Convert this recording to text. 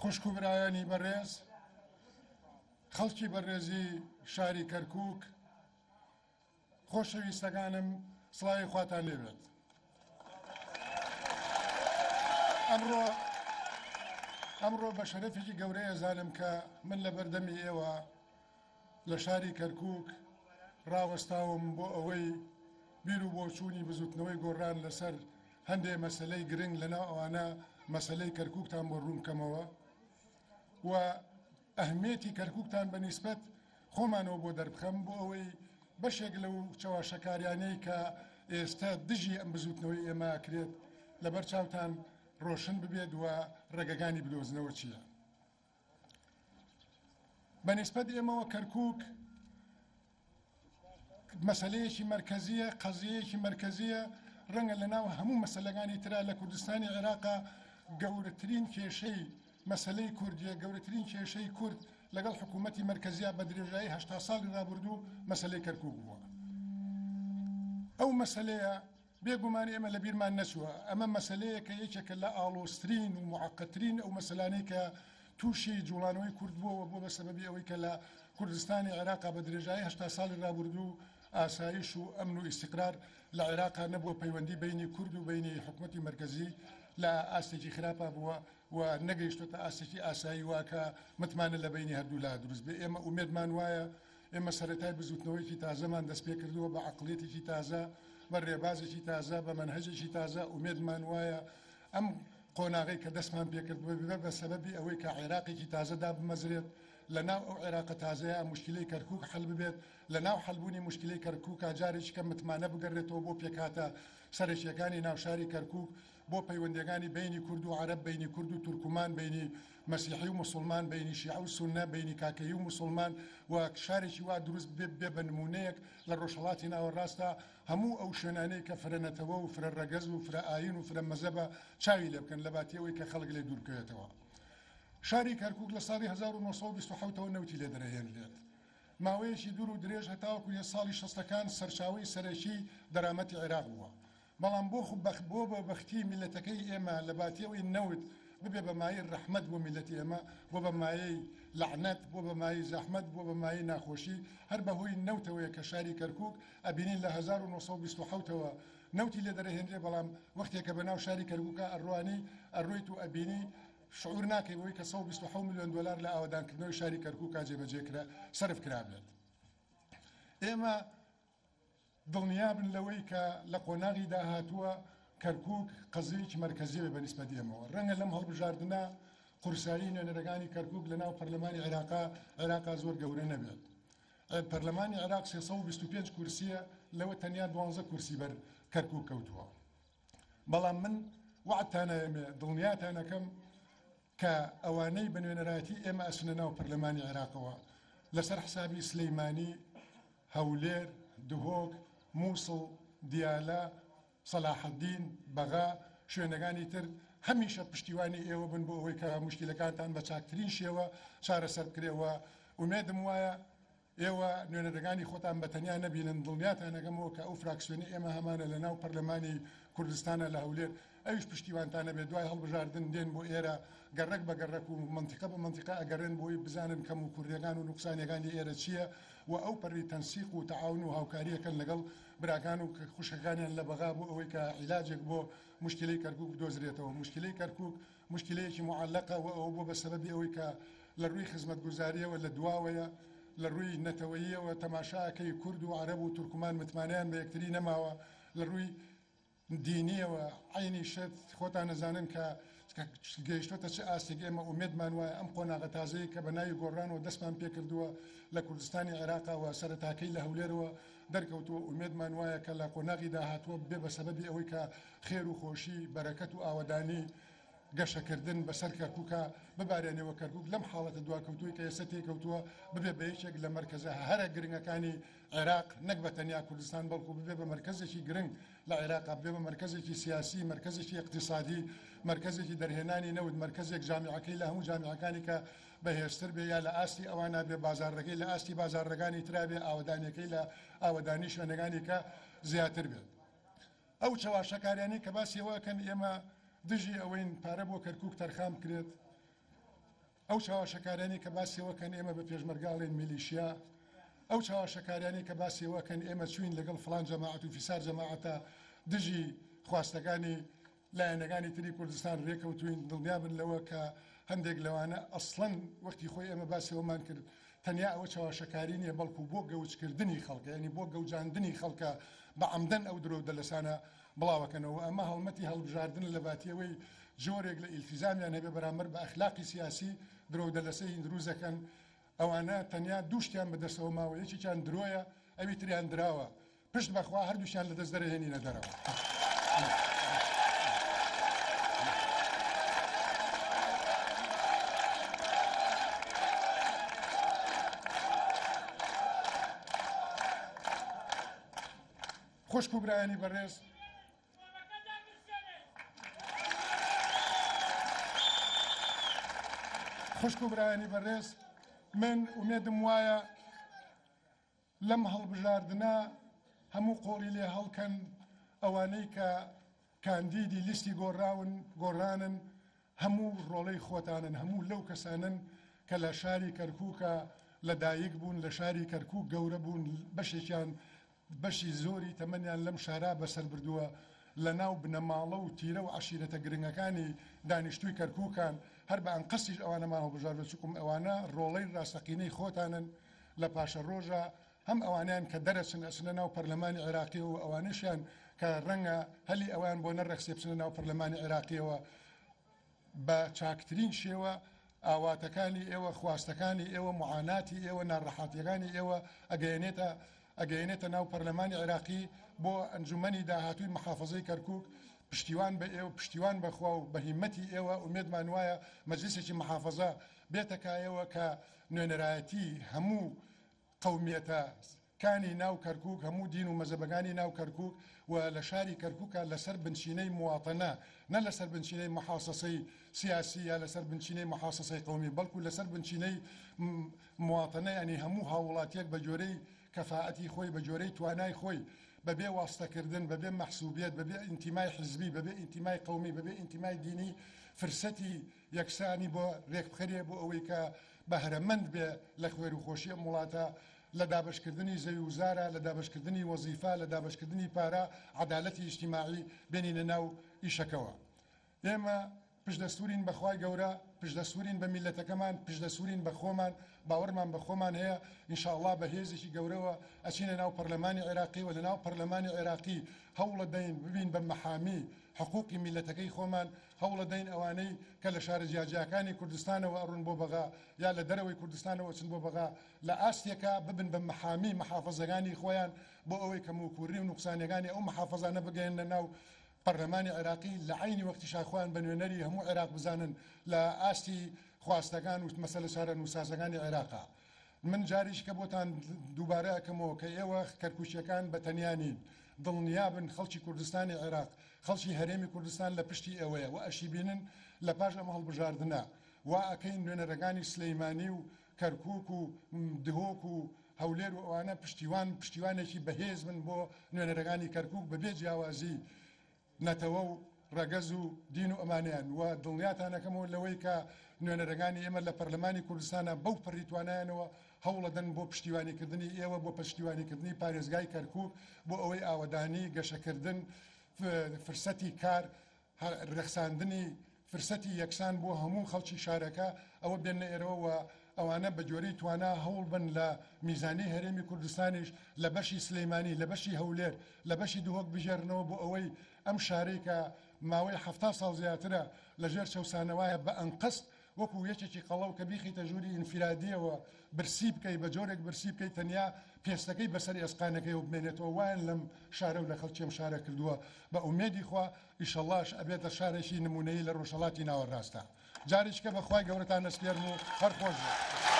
خوشک و برایانی بەڕێز، خەڵکی بەڕێزی شاری کەرکووک، خۆشەویستەکانم سڵاوی خواتان لێبێت. ئەمڕۆ ئەمڕۆ بە شەرەفێکی گەورەی ئەزانم کە من لە بەردەمی ئێوە لە شاری کەرکووک ڕاوەستاوم بۆ ئەوەی بیر و بۆچوونی بزوتنەوەی گۆڕان لەسەر هەندێ مەسەلەی گرنگ لەناو ئەوانە مەسەلەی کەرکووکتان بۆ ڕوون بکەمەوە و ئەهمیەتی کەرکووکتان بە نیسبەت خۆمانەوە بۆ دەربخەم بۆ ئەوەی بەشێک لەو چەواشەکاریانەی کە ئێستا دژی ئەم بزوتنەوەی ئێمە ئەکرێت لەبەر چاوتان ڕۆشن ببێت و ڕێگەگانی بدۆزنەوە چییە. بە نیسبەت ئێمەوە کەرکووک مەسەلەیەکی مەرکەزیە، قەزیەیەکی مەرکەزیە، ڕەنگە لە ناو هەموو مەسەلەکانی ترا لە کوردستانی عێراقا گەورەترین کێشەی مەسەلەی کوردیە، گەورەترین کێشەی کورد لەگەڵ حکوومەتی مەرکەزیە بە درێژایی 80 ساڵی ڕابردوو مەسەلەی کەرکووک بووە. ئەو مەسەلەیە بێگومان ئێمە لە بیرمان نەچووە، ئەمە مەسەلەیەکە یەکێکە لە ئاڵۆزترین و موعەقەدترین ئەو مەسەلانەی کە تووشی جوڵانەوەی کورد بووەوە، بووە بە سەبەبی ئەوەی کە لە کوردستانی عێراقا بە درێژایی 80 ساڵی ڕابردوو ئاسایش و ئەمن و ئیستیقرار لە عێراقا نەبووە، پەیوەندی بەینی کورد و بەینی حکومەتی مەرکەزی لە ئاستێکی خراپا بووە و نەگەیشتۆتە ئاستێکی ئاسایی وا کە متمانە لە بەینی هەردوولا دروست بێ. ئێمە ئومێدمان وایە ئێمە سەرەتای بزوتنەوەیەکی تازەمان دەستپێکردووە بە عەقڵیەتێکی تازە، بە رێبازێکی تازە، بە مەنهەجێکی تازە، ئومێدمان وایە ئەم قۆناغەی کە دەستمان پێکردووە ببێ بە سەبەبی ئەوەی کە عێراقێکی تازە دابمەزرێت، لە ناو ئەو عێراقە تازەیە موشکیلەی کەرکوک حەل ببێت، لە ناو حەلبوونی موشکیلەی کەرکوکا جارێکی کە متمانە بگەرێتەوە بۆ پێکهاتە سەرەکییەکانی ناو شاری کەرکوک، بۆ پەیوەندیەکانی بەینی کورد و عەرەب، بەینی کورد و تورکمان، بەینی مەسیحی و موسوڵمان، بەینی شیعە و سوننە، بەینی کاکەیی و موسوڵمان و شارێکی وا دروست ببێ ببێ بە نموونەیەک لە ڕۆژهەڵاتی ناوەڕاستا هەموو ئەو شوێنانەی کە فرە نەتەوە و فرە ڕەگەز و فرە ئایین و فرە مەزەبە چاوی لێ بکەن لەباتی ئەوەی کە خەڵک لێ دوور بکەوێتەوە. شاری کەرکووک لە ساڵی 1927 ەوە نەوتی لێ دەرەهێنرێت. ماوەیەکی دوور و درێژ هەتاوەکو یە ساڵی شەستەکان سەرچاوەی سەرەکی دەرامەتی عێراق بووە. بەڵام بۆ بۆ بە بەختی میللەتەکەی ئێمە لە باتی ئەوەی نەوت ببێ بە مایەی ڕەحمەت بۆ میللەتی ئێمە بۆ بە مایەی لەعنەت بۆ بە مایەی زەحمەت بۆ بە مایەی ناخۆشی هەر بە هۆی نەوتەوەیە کە شاری کەرکوک ئەبینین لە 1927 ەوە نەوتی لێ دەرەهێنرێ بەڵام وەختێ کە بە ناو شاری کەرکوکا ئەڕوانی ئەڕۆیت و ئەبینی شعور ناکەی بەوەی کە 127 ملیۆن دۆلار لە ئاوەدانکردنەوەی شاری کەرکوکا جێبەجێ کرا سەرف کرابێت ئێمە دڵنیابن لەوەی کە لە قۆناغی داهاتووە کەرکوک قەزیەیەکی مەرکەزی بێ بە نیسبەت ئێمەوە. ڕەنگە لەم هەڵبژاردنە قورسایی نوێنەرەکانی کەرکوک لە ناو پەرلەمانی عێراقا عێراقا زۆر گەورە نەبێت. پەرلەمانی عێراق 325 کورسیە لەوە تەنیا 12 کورسی بەر کەرکوک کەوتووە. بەڵام من وەعدتان ئەیەمێ دڵنیاتان ئەکەم کە ئەوانەی بە نوێنەرایەتی ئێمە ئەچنە ناو پەرلەمانی عێراقەوە لەسەر حسابی سلیمانی، هەولێر، دهۆک، موسڵ، دیالە، سەلاحەدین، بەغا، شوێنەکانی تر هەمیشە پشتیوانی ئێوە بن بۆ ئەوەی کە موشکیلەکانتان بە چاکترین شێوە چارەسەر بکرێ و ئومێدم وایە ئێوە نوێنەرەکانی خۆتان بە تەنیا نەبینن، دڵنیاتان ئەکەمەوە کە ئەو فراکسیۆنەی ئێمە هەمانە لە ناو پەرلەمانی کوردستانە لە هەولێر، ئەویش پشتیوانتان ئەبێت، دوای هەڵبژاردن دێن بۆ ئێرە گەڕەک بە گەڕەک و مەنتیقە بە مەنتیقە ئەگەڕێن بۆی بزانن کەموکوڕیەکان و نوقسانیەکانی ئێرە چییە و ئەو پەڕی تەنسیق و تەعاون و هاوکاریەکەن لەگەڵ براکان و خوشکەکانیان لە بەغا بۆ ئەوەی کە عیلاجێک بۆ موشکیلەی کەرکوک بدۆزرێتەوە. موشکیلەی کەرکوک موشکیلەیەکی موعەلەقە و ئەوە بووە بە سەبەبی ئەوەی کە لە ڕووی خزمەتگوزارییەوە لە دواوەیە، لە ڕووی نەتەوەییەوە تەماشا ئەکەی کورد و عەرەب و تورکمان متمانەیان بە یەکتری نەماوە، لە ڕووی دینییەوە عەینی شت، خۆتان ئەزانن کە گەیشتۆتە چ ئاستێک، ئێمە ئومێدمان وایە ئەم قۆناغە تازەیە کە بە ناوی گۆڕانەوە دەستمان پێکردووە لە کوردستانی عێراقا و سەرەتاکەی لە هەولێرەوە دەرکەوتووە، ئومێدمان وایە کە لە قۆناغی داهاتووە ببێ بە سەبەبی ئەوەی کە خێر و خۆشی، بەرەکەت و ئاوەدانی، گەشەکردن بەسەر کەرکوکا ببارێنێ و کەرکوک لەم حاڵەتە دواکەوتووەی کە ئێستا تێیکەوتووە ببێ بە یەکێک لە مەرکەزە هەرە گرنگەکانی عێراق نەک بە تەنیا کوردستان بەڵکو ببێ بە مەرکەزێکی گرنگ لە عێراقا ببێ بە مەرکەزێکی سیاسی مەرکەزێکی ئیقتیسادی مەرکەزێکی دەرهێنانی نەوت مەرکەزێک جامیعەکەی لە هەموو جامیعەکانی کە بەهێزتر بێ یا لە ئاستی ئەوانا بێ بازاڕەکەی لە ئاستی بازاڕەکانی ترا بێ ئاوەدانیەکەی لە ئاوەدانی شوێنەکانی کە زیاتر بێت. ئەو چەواشەکاریانەی کە باسی ئەوە ئەکەن ئێمە دژی ئەوەین پارە بۆ کەرکوک تەرخان بکرێت. ئەو چاواشەکارانەی کە باسی ئەوە کەن ئێمە بە پێشمەرگە ئەڵێن میلیشیا، ئەو چاواشەکارانەی کە باسی ئەوە کەن ئێمە چووین لەگەڵ فڵان جەماعەت و فیسار جەماعەتە دژی خواستەکانی لایەنەکانی تری کوردستان رێکەوتووین، دڵنیابن لەوە کە هەندێک لەوانە ئەسڵەن وەختی خۆی ئێمە باسی ئەوەمان کرد تەنیا ئەوە چەواشەکاری نییە بەڵکو بۆ گەوجکردنی خەڵکە یانی بۆ گەوجاندنی خەڵکە بە عەمدەن ئەو درۆ و دەلەسانە بڵاوەکەنەوە ئەمە هەڵمەتی هەڵبژاردنە لە باتی ئەوەی جۆرێک لە ئیلتیزامیان هەبێ بەرامبەر بە ئەخلاقی سیاسی درۆ و دەلەسەی دروست دەکەن ئەوانە تەنیا دوو شتیان بەدەستەوە ماوە یەکێکیان درۆیە ئەوی تریان دراوە پشت بەخوا هەردووکیان لەدەست دەرەهێنینە دەرەوە. خوشک و برایانی بەڕێز خوشک و برایانی بەڕێز من ئومێدم وایە لەم هەڵبژاردنە هەموو قۆڵی لێ هەڵکەن ئەوانەی کە کاندیدی لیستی گۆڕاون گۆڕانن هەموو ڕۆڵەی خۆتانن هەموو لەو کەسانن کە لە شاری کەرکووکە لە دایک بوون لە شاری کەرکووک گەورە بوون بەشێکیان بەشی زۆری تەمەنیان لەم شارا بەسەر بردووە لە ناو بنەماڵە و تیرە و عەشیرەتە گرنگەکانی دانیشتووی کەرکووکان هەر بە ئەنقەستیش ئەوانەمان هەڵبژاردووە چونکم ئەوانە ڕۆڵەی ڕاستەقینەی خۆتانن لە پاشەڕۆژا هەم ئەوانەیان کە دەرەچن ئەچنە ناو پەرلەمانی عێراقیەوە و ئەوانەشیان کە ڕەنگە هەلی ئەوەیان بۆ نەڕەخسێ بچنە ناو پەرلەمانی عێراقیەوە بە چاکترین شێوە ئاواتەکانی ئێوە، خواستەکانی ئێوە، معاناتی ئێوە، ناڕەحاتیەکانی ئێوە ئەگەیەنێتە ئەگەیەنێتە ناو پەرلەمانی عێراقی بۆ ئەنجومەنی داهاتووی محافەزەی کەرکوک پشتیوان بە ئێوە پشتیوان بە خوا و بە هیمەتی ئێوە ئومێدمان وایە مەجلیسێکی محافەزە بێتە کایەوە کە نوێنەرایەتی هەموو قەومیەتە کانی ناو کەرکوک، هەموو دین و مەزەبەکانی ناو کەرکوک و لە شاری کەرکوکا لەسەر بنچینەی مواتەنە نە لەسەر بنچینەی محاسەسەی سیاسی یا لەسەر بنچینەی محاسەسەی قەومی بەڵکو لەسەر بنچینەی مواتەنە یانی هەموو هاووڵاتیەک بە گۆرەی کەفائەتی خۆی بە گۆرەی توانای خۆی بەبێ واستەکردن بەبێ مەحسوبیەت بەبێ ئینتیمای حزبی بەبێ ئینتیمای قەومی بەبێ ئینتیمای دینی فرسەتی یەکسانی بۆ رێکبخرێ بۆ ئەوەی کە بەهرەمەند بێ لە خوێروخۆشی ئەم وڵاتە لە دابەشکردنی زەوی و زارا، لە دابەشکردنی وەزیفە، لە دابەشکردنی پارە، عەدالەتی ئیجتیماعی بێنینە ناو ئیشەکەوە. ئێمە پشتدەستوورین بە خوای گەورە، پشتدەستوورین بە میللەتەکەمان، پشتدەستوورین بە خۆمان، باوەڕمان بە خۆمان هەیە، ان شاء اللە بە هێزێکی گەورەوە ئەچینە ناو پەرلەمانی عێراقی و لە ناو پەرلەمانی عێراقی هەوڵەدەین ببین بە مەحامی حقوقی میللەتەکەی خۆمان، هەوڵەدەین ئەوانەی کە لە شارە جیاجیاکانی کوردستانەوە ئەڕۆن بۆ بەغا یا لە دەرەوەی کوردستانەوە ئەچن بۆ بەغا لە ئاستێکا ببن بە مەحامی محافەزەکانی خۆیان بۆ ئەوەی کەموکووڕی و نوقسانیەکانی ئەو محافەزانە بگەیەننە ناو پەرلەمانی عێراقی لە عەینی وەختیشا خۆیان بە نوێنەری هەموو عێراق بزانن لە ئاستی خواستەکان و مەسەلە چارەنووسسازەکانی عێراقا. من جارێکیکە بۆتان دووبارە ئەکەمەوە کە ئێوە کەرکوکیەکان بە تەنیا نین، دڵنیابن خەڵکی کوردستانی عێراق، خەڵکی هەرێمی کوردستان لە پشتی ئێوەیە و ئەشیبینن لە پاش ئەم هەڵبژاردنە وا ئەکەین نوێنەرەکانی سلیمانی و کەرکوک و دهۆک و هەولێر و ئەوانە پشتیوان پشتیوانێکی بەهێز بن بۆ نوێنەرەکانی کەرکوک بەبێ جیاوازی نەتەوە و ڕەگەز و دین و ئەمانەیان و دڵنیاتان ئەکەمەوە لەوەی کە نوێنەرەکانی ئێمە لە پەرلەمانی کوردستانا بەو پەڕی توانایانەوە هەوڵەدەن بۆ پشتیوانیکردنی ئێوە بۆ پشتیوانیکردنی پارێزگای کەرکوک بۆ ئەوەی ئاوەدانی گەشەکردن فرسەتی کار رەخساندنی فرسەتی یەکسان بۆ هەموو خەڵکی شارەکە ئەوە بێننە ئێرەوە و ئەوانە بە گوێرەی توانا هەوڵ بن لە میزانیەی هەرێمی کوردستانیش لە بەشی سلیمانی لە بەشی هەولێر لە بەشی دهۆک بگێڕنەوە بۆ ئەوەی ئەم شارەی کە ماوەی 70 ساڵ زیاترە لە ژێر چەوسانەوایە بە ئەنقەست وەکو یەکێکی قەڵەو کە بیخەیتە ژووری ئینفیرادیەوە برسی بکەی بە جۆرێک برسی بکەی تەنیا پێستەکەی بەسەر ئێسقانەکەیەوە بمێنێتەوە وایان لەم شارە و لە خەڵکی ئەم شارە کردووە بە ئومێدی خوا ئیشەڵڵاش ئەبێتە شارێکی نموونەیی لە ڕۆژهەڵاتی ناوەڕاستا جارێکیکە بە خوای گەورەتان ئەسپێرم و هەر خۆش بێت.